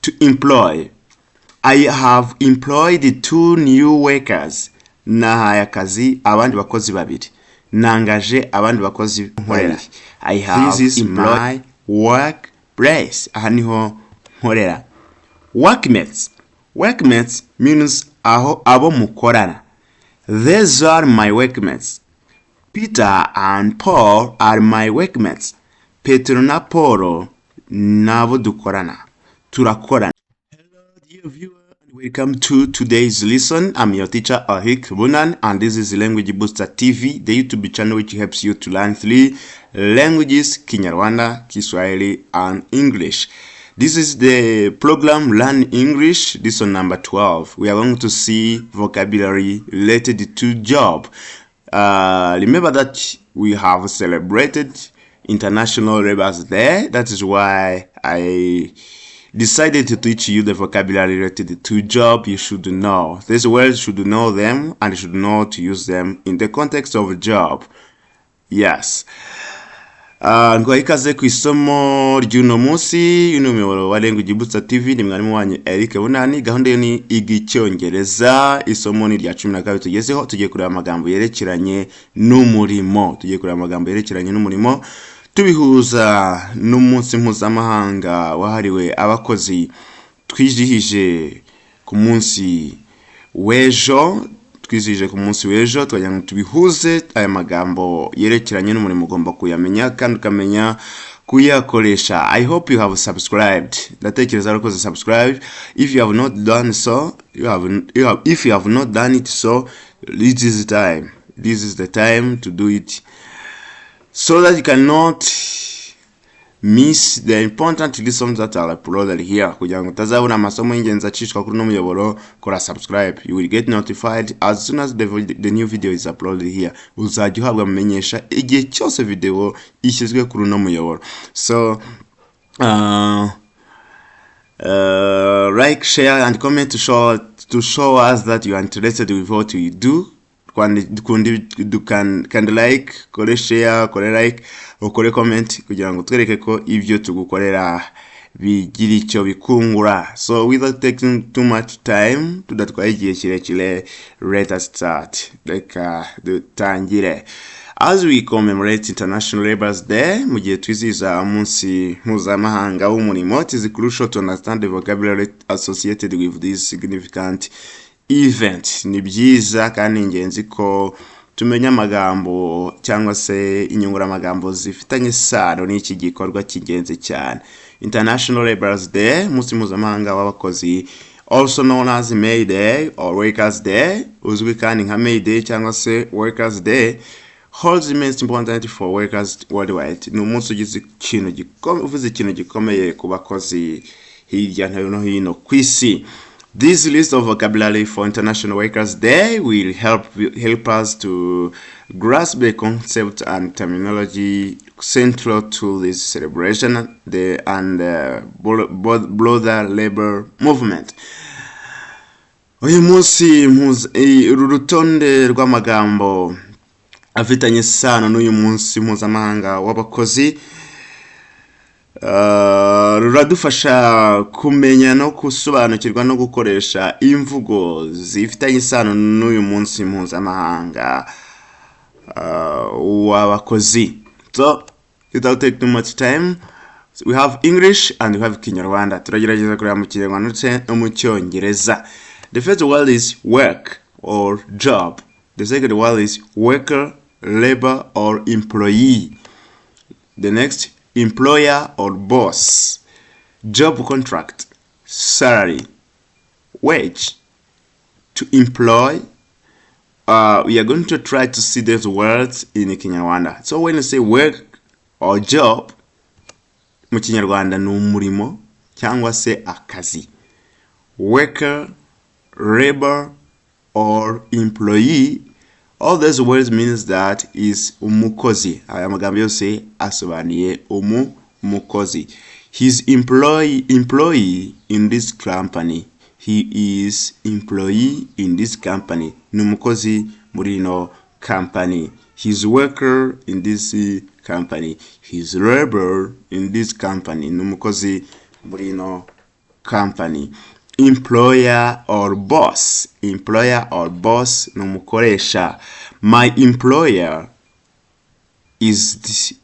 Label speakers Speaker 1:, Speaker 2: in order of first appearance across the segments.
Speaker 1: To employ. I have employed two new workers. Nahaye akazi abandi bakozi babiri. Nangaje abandi bakozi nkorera. I have
Speaker 2: This is
Speaker 1: employed my work place. Aha niho nkorera. Workmates. Workmates means aho abo mukorana. These are my workmates. Peter and Paul are my workmates. Petero na Paul nabo dukorana. Turakorana. Hello, dear viewer, and welcome to today's lesson. I'm your teacher Ahik Bunan, and this is Language Booster TV, the YouTube channel which helps you to learn three languages: Kinyarwanda, Kiswahili, and English. This is the program Learn English, lesson number 12. We are going to see vocabulary related to job. Remember that we have celebrated International Labour Day. That is why I decided to teach you the vocabulary related to job you should know. These words, should know them and you should know to use them in the context of a job. Yes. Nguhaye ikaze ku isomo ry'uno munsi. Uyu ni umuyoboro wa Language Booster TV, ni mwarimu wanyu Eric Bunani. Gahunda yo ni iga icyongereza. Isomo ni irya 12 tugezeho. Tugiye kureba amagambo yerekeranye n'umurimo. Tugiye kureba amagambo yerekeranye n'umurimo tubihuza n'umunsi mpuzamahanga wahariwe abakozi twizihije ku munsi w'ejo. Twizihije ku munsi w'ejo, twagira ngo tubihuze. Aya magambo yerekeranye n'umurimo ugomba kuyamenya kandi ukamenya kuyakoresha. I hope you have subscribed. Ndatekereza warakoze subscribe. If you have not done so, you have, if you have not done it so, this is the time. This is the time to do it so that you cannot miss the important lessons that are uploaded here. Kugira ngo utazabona amasomo y'ingenzi acishwa kuri uno muyoboro, kora subscribe. You will get notified as soon as the new video is uploaded here. Uzajya uhabwa amenyesha igihe cyose video ishyizwe kuri uno muyoboro. So like, share and comment to show us that you are interested with what we do. Kanda like, kore share, kore like, ukore comment kugira ngo twereke ko ibyo tugukorera bigira icyo bikungura. So without taking too much time, tudatwaye igihe kirekire, let us start. Reka dutangire. As we commemorate International Labour Day, mu gihe twizihiza umunsi mpuzamahanga w'umurimo, it is crucial to understand the vocabulary associated with this significant event. Ni byiza kandi ingenzi ko tumenya amagambo cyangwa se inyunguramagambo zifitanye isano n'iki gikorwa cy'ingenzi cyane. International Labour Day, umunsi mpuzamahanga w'abakozi, also known as May Day or Workers' Day, uzwi kandi nka May Day cyangwa se Workers' Day, holds immense importance for workers worldwide. Ni umunsi ugize ikintu gikomeye, uvuze ikintu gikomeye ku bakozi hirya no hino ku isi. This list of vocabulary for International Workers' Day will help us to grasp the concept and terminology central to this celebration and the broader labor movement. Uyu munsi, uru rutonde rw'amagambo afitanye isano n'uyu munsi mpuzamahanga w'abakozi ruradufasha kumenya no gusobanukirwa no gukoresha imvugo zifitanye isano n'uyu munsi mpuzamahanga w'abakozi. So without taking too much time, we have English and we have Kinyarwanda. Turagerageza kureba mu Kinyarwanda ndetse no mu Cyongereza. The first word is work or job. The second word is worker, labor or employee. The next, employer or boss, job contract, salary, wage, to employ. We are going to try to see these words in Kinyarwanda. So when you say work or job, mu Kinyarwanda ni umurimo cyangwa se akazi. Worker, labor or employee, all these words means that is umukozi. Aya magambo yose asobanuye umukozi. He's employee in this company. He is employee in this company. Ni umukozi muri ino company. He's worker in this company. He's labor in this company. Ni umukozi muri ino company. Employer or boss. Employer or boss ni umukoresha. My employer is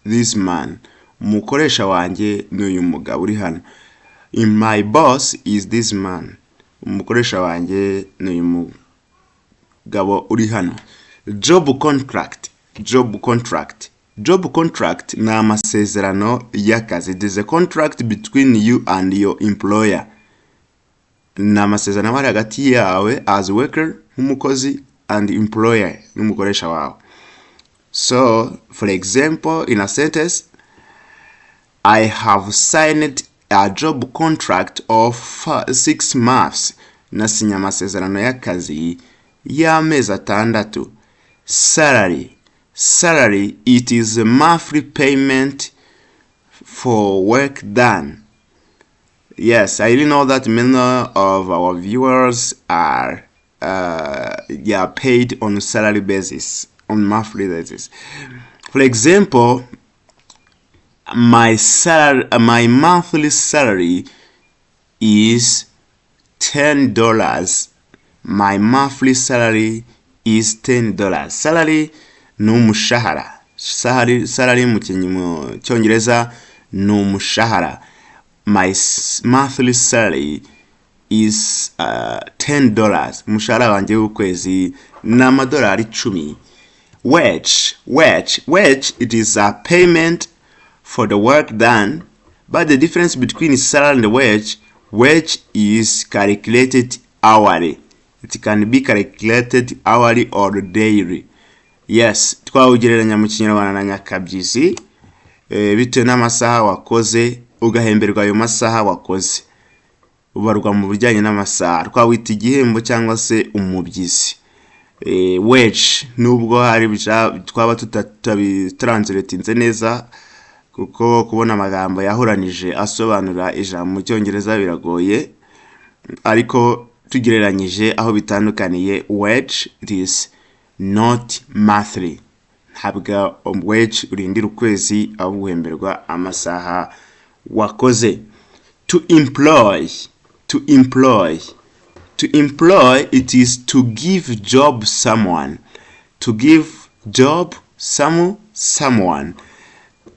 Speaker 1: this man. Umukoresha wanjye ni uyu mugabo uri hano. My boss is this man. Umukoresha wanjye ni uyu mugabo uri hano. Job contract. Job contract. Job contract ni amasezerano y'akazi. It is a contract between you and your employer. Ni amasezerano aba ari hagati yawe as worker, nk'umukozi, and employer, n'umukoresha wawe. So, for example, in a sentence, "I have signed a job contract of 6 months." Nasinye amasezerano y'akazi y'amezi 6. Salary. Salary, it is a monthly payment for work done. Yes, I really know that many of our viewers are, yeah, paid on salary basis, on monthly basis. For example, my monthly salary is $10. My monthly salary is $10. Salary ni umushahara. Salary mu Cyongereza ni umushahara. My monthly salary is $10. Umushahara wanjye w'ukwezi ni amadolari 10. Wage, wage, wage, it is a payment for the work done, but the difference between salary and wage, wage is calculated hourly. It can be calculated hourly or daily. Yes, twawugereranya mu Kinyarwanda na nyakabyizi, bitewe n'amasaha wakoze ugahemberwa ayo masaha wakoze, ubarwa mu bijyanye n'amasaha, twawita igihembo cyangwa se umubyizi. Wage, nubwo hari twaba tutabitranslatinze neza, kuko kubona amagambo yahuranije asobanura ijambo mu Cyongereza biragoye, ariko tugereranyije aho bitandukaniye, wage, it is not monthly. Ntabwo wage urindira ukwezi, ahubwo uhemberwa amasaha wakoze. To employ, to employ. To employ, it is to give job someone. To give job someone.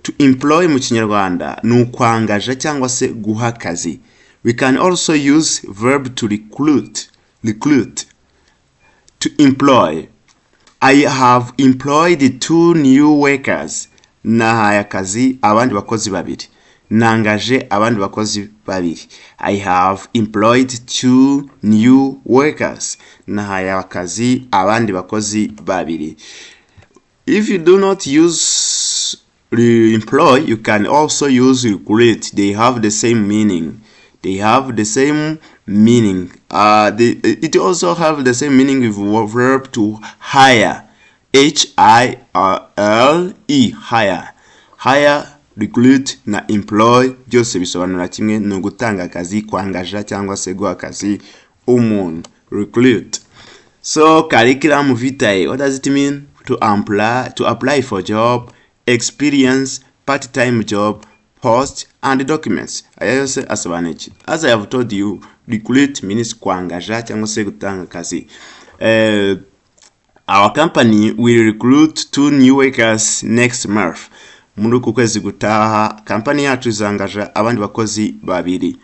Speaker 1: To employ mu Kinyarwanda ni ukwangaja cyangwa se guha akazi. We can also use verb to recruit. Recruit. To employ. I have employed two new workers. Nahaye akazi abandi bakozi babiri. Nangaje abandi bakozi babiri. I have employed two new workers. Nahaye akazi abandi bakozi babiri. If you do not use employ, you can also use recruit. They have the same meaning. They have the same meaning. It also have the same meaning with verb to hire. H I R E, hire. Hire, recruit na employ byose bisobanura kimwe, ni ugutanga akazi, kwangaja cyangwa se guha akazi umuntu. Recruit. So curriculum vitae, what does it mean? To apply for job, experience, part-time job, post and documents. Aya yose asobanuye iki? As I have told you, recruit means kwangaja cyangwa se gutanga akazi. Our company will recruit two new workers next month. Muri uku kwezi gutaha kampani yacu izangaja abandi bakozi babiri.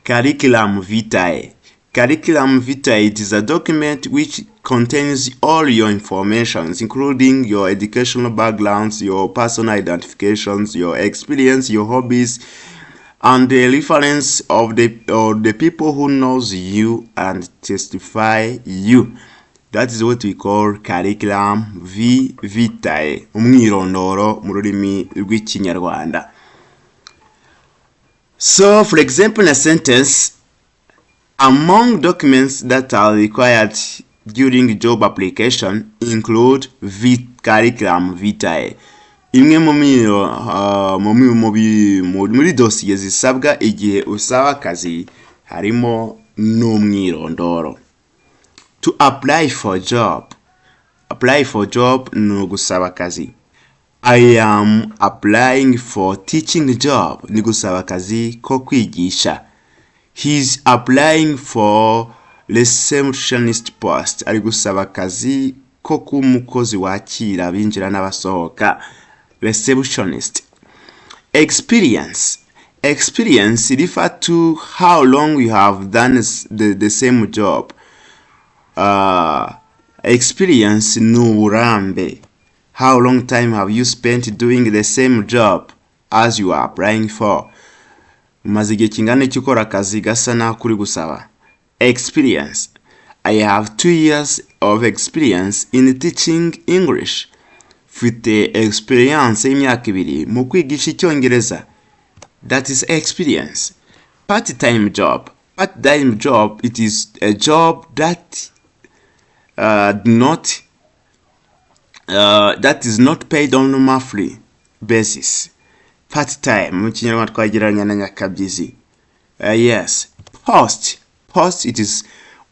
Speaker 1: Curriculum vitae. Curriculum vitae, it is a document which contains all your informations, including your educational backgrounds, your personal identifications, your experience, your hobbies, and the reference of the people who knows you and testify you. That is what we call curriculum vitae, umwirondoro mu rurimi rw'Ikinyarwanda. So, for example, in a sentence, among documents that are required during job application include curriculum vitae. Imwe mu miro mu mu muri dosiye zisabwa igihe usaba akazi harimo n'umwirondoro. To apply for job. Apply for job ni ugusaba akazi. I am applying for teaching job, ni gusaba akazi ko kwigisha. He's applying for receptionist post. Ari gusaba akazi ko kuba umukozi wakira abinjira n'abasohoka, receptionist. Experience. Experience refer to how long you have done the same job. Experience ni uburambe. How long time have you spent doing the same job as you are applying for? Umaze igihe kingana iki ukora akazi gasa n'ako uri gusaba? Experience. I have 2 years of experience in teaching English. Mfite experience y'imyaka 2 mu kwigisha Icyongereza. That is experience. Part-time job. Part-time job, it is a job that not that is not paid on a monthly basis. Part time mu Kinyarwanda twagereranya na nyakabyizi. Yes. Post. Post, it is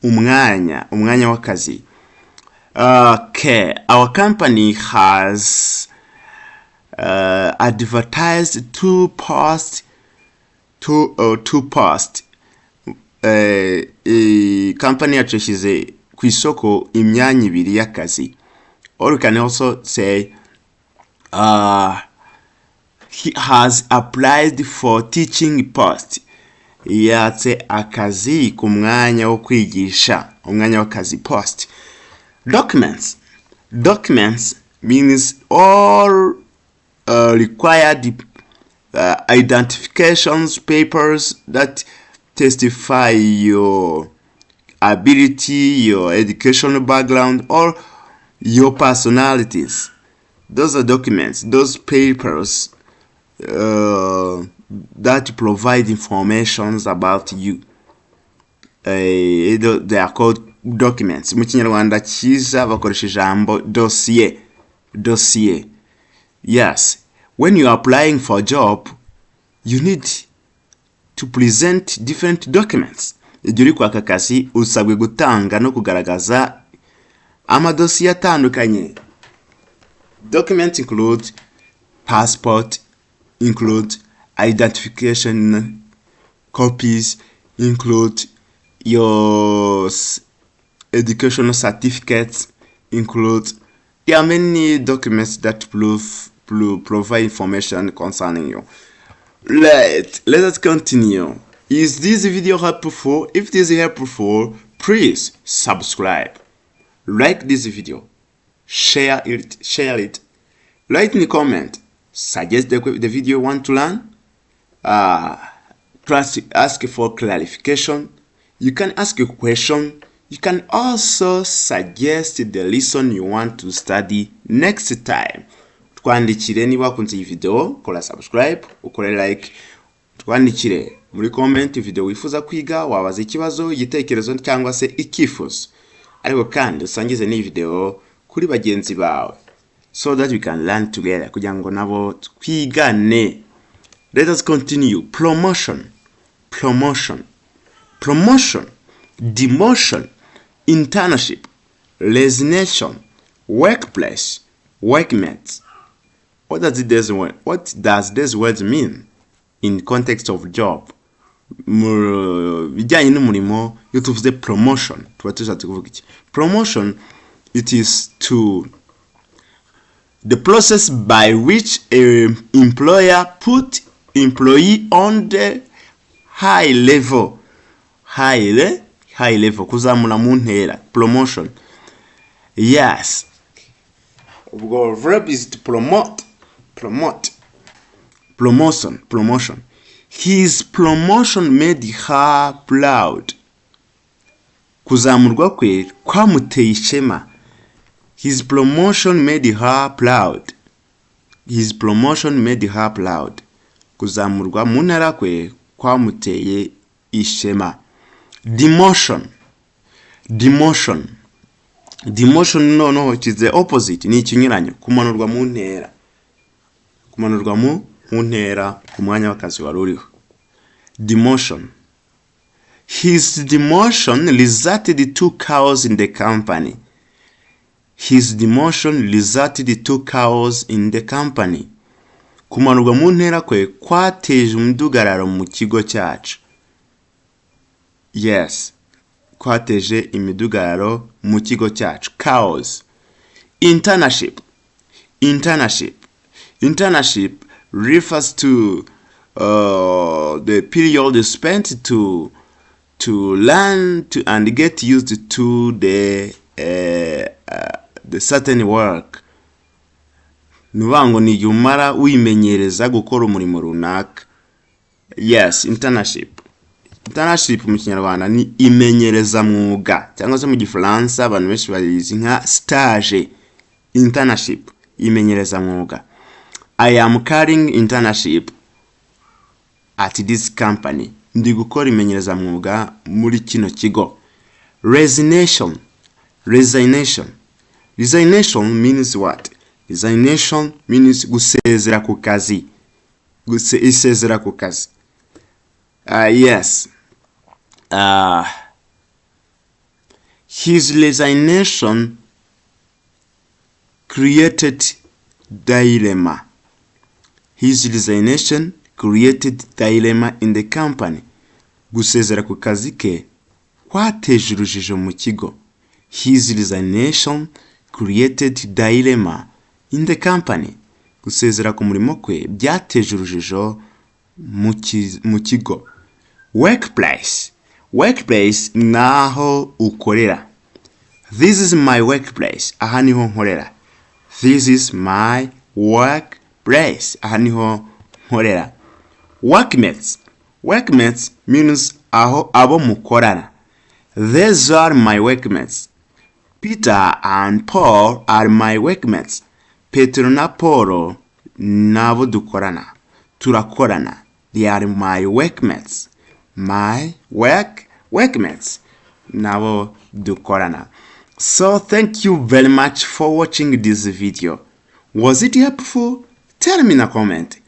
Speaker 1: umwanya, umwanya w'akazi. Okay, our company has advertised two posts, two post. Company yacu yashyize ku isoko imyanya ibiri y'akazi. Or you can also say he has applied for teaching post. Yatse akazi ku mwanya wo kwigisha, umwanya w'akazi, post. Documents. Documents means all required identifications, papers that testify your ability, your educational background, or your personalities. Those are documents, those papers that provide informations about you. They are called documents. Mu Kinyarwanda cyiza bakoresha ijambo dosiye, dosiye. Yes, when you are applying for a job, you need to present different documents. Igihe uri kwaka akazi, usabwe gutanga no kugaragaza amadosiye atandukanye. Documents include passport, include identification copies, include your educational certificates, include, there are many documents that provide information concerning you. Let us continue. Is this video helpful? If this is helpful, please subscribe, like this video, share it, share it, write in the comment, suggest the video you want to learn, plus ask for clarification. You can ask a question. You can also suggest the lesson you want to study next time. Twandikire niba wakunze iyi video, kora subscribe, ukore like, twandikire muri comment video wifuza kwiga, wabaza ikibazo, igitekerezo cyangwa se icyifuzo. Ariko kandi usangize n'iyi video kuri bagenzi bawe so that we can learn together, kugira ngo nabo twigane. Let us continue. Promotion. Promotion, promotion, demotion, internship, resignation, workplace, workmates. What does this word mean in context of job? Mu bijyanye n'umurimo, iyo tuvuze promotion tuba tushatse kuvuga iki? Promotion, it is to the process by which a employer put employee on the high level, high level, kuzamura mu ntera, promotion. Yes, ubwo verb is to promote, promote, promotion, promotion. His promotion made her proud. Kuzamurwa kwe kwamuteye ishema. His promotion made her proud. His promotion made her proud. Kuzamurwa mu ntera kwe kwamuteye ishema. Demotion. Demotion. Demotion noneho, it is the opposite, ni ikinyuranyo, kumanurwa mu ntera, kumanurwa mu ntera ku mwanya w'akazi wari uriho. Demotion. His demotion resulted to chaos in the company. His demotion resulted to chaos in the company. Kumanurwa mu ntera kwe kwateje umudugararo mu kigo cyacu. Yes, kwateje imidugararo mu kigo cyacu. Chaos. Internship. Internship. Internship refers to the period spent to learn to and get used to the certain work. Ni ukuvuga ngo ni igihe umara wimenyereza gukora umurimo runaka. Yes, internship. Internship mu Kinyarwanda ni imenyerezamwuga, cyangwa se mu Gifaransa abantu benshi bayizi nka stage. Internship, imenyerezamwuga. I am carrying internship at this company. Ndi gukora imenyerezamwuga muri kino kigo. Resignation. Resignation. Resignation means what? Resignation means gusezera ku kazi. Isezera ku kazi. Yes. His resignation created dilemma. His resignation created dilemma in the company. Gusezera ku kazi ke kwateje urujijo mu kigo. His resignation created dilemma in the company. Gusezera ku murimo kwe byateje urujijo mu kigo. Workplace. Workplace ni aho ukorera. This is my workplace. Aha niho nkorera. This is my workplace. Aha niho nkorera. Workmates. Workmates means aho abo mukorana. These are my workmates. Peter and Paul are my workmates. Petero na Paul nabo dukorana, turakorana. They are my workmates. My workmates, nabo dukorana. So thank you very much for watching this video. Was it helpful? Tell me in a comment.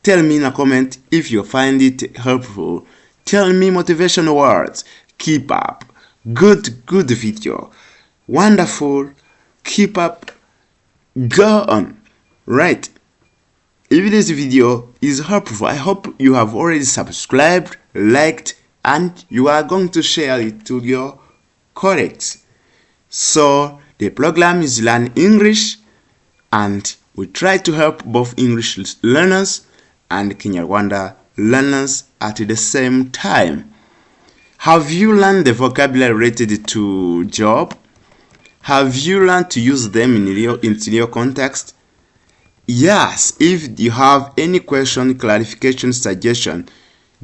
Speaker 1: Tell me in a comment if you find it helpful. Tell me motivational words. Keep up. Good, good video. Wonderful. Keep up. Go on. Right. If this video is helpful, I hope you have already subscribed, liked, and you are going to share it to your colleagues. So the program is Learn English, and we try to help both English learners and Kinyarwanda learners at the same time. Have you learned the vocabulary related to job? Have you learned to use them in real context? Yes, if you have any question, clarification, suggestion,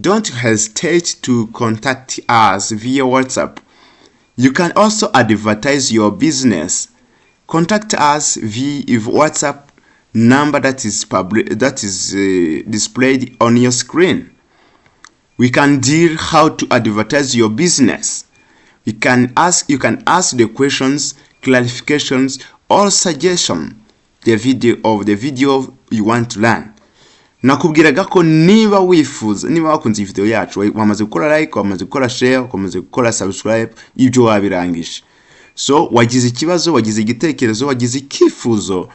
Speaker 1: don't hesitate to contact us via WhatsApp. You can also advertise your business. Contact us via WhatsApp number that is displayed on your screen. We can deal how to advertise your business. You can ask the questions, clarifications or suggestion the video you want to learn. Nakubwiraga ko niba wifuza, niba wakunze iyi video yacu, wamaze gukora like, wamaze gukora share, wamaze gukora subscribe, ibyo wabirangije. So wagize ikibazo, wagize igitekerezo, wagize icyifuzo,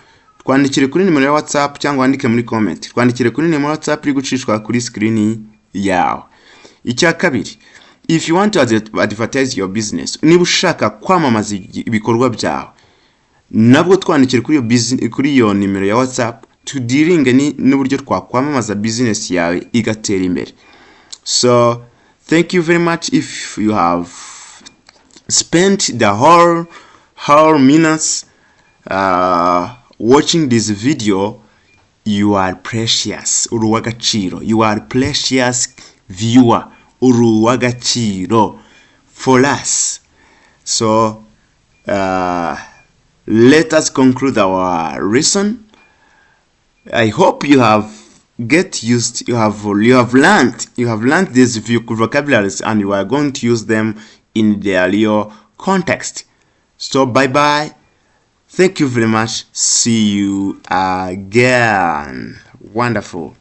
Speaker 1: twandikire kuri nimero ya WhatsApp cyangwa wandike muri comment. Twandikire kuri nimero ya WhatsApp iri gucishwa kuri screen yawe. Icya kabiri, if you want to advertise your business, niba ushaka kwamamaza ibikorwa byawe, nabwo twandikire kuri iyo nimero ya WhatsApp, tudealinge n'uburyo twakwamamaza business yawe igatera imbere. So thank you very much. If you have spent the whole minutes watching this video, you are precious. Uri uw'agaciro. You are precious viewer. Uri uw'agaciro for us. So let us conclude our lesson. I hope you have get used, you have learned these few vocabularies and you are going to use them in their real context. So bye bye. Thank you very much. See you again. Wonderful.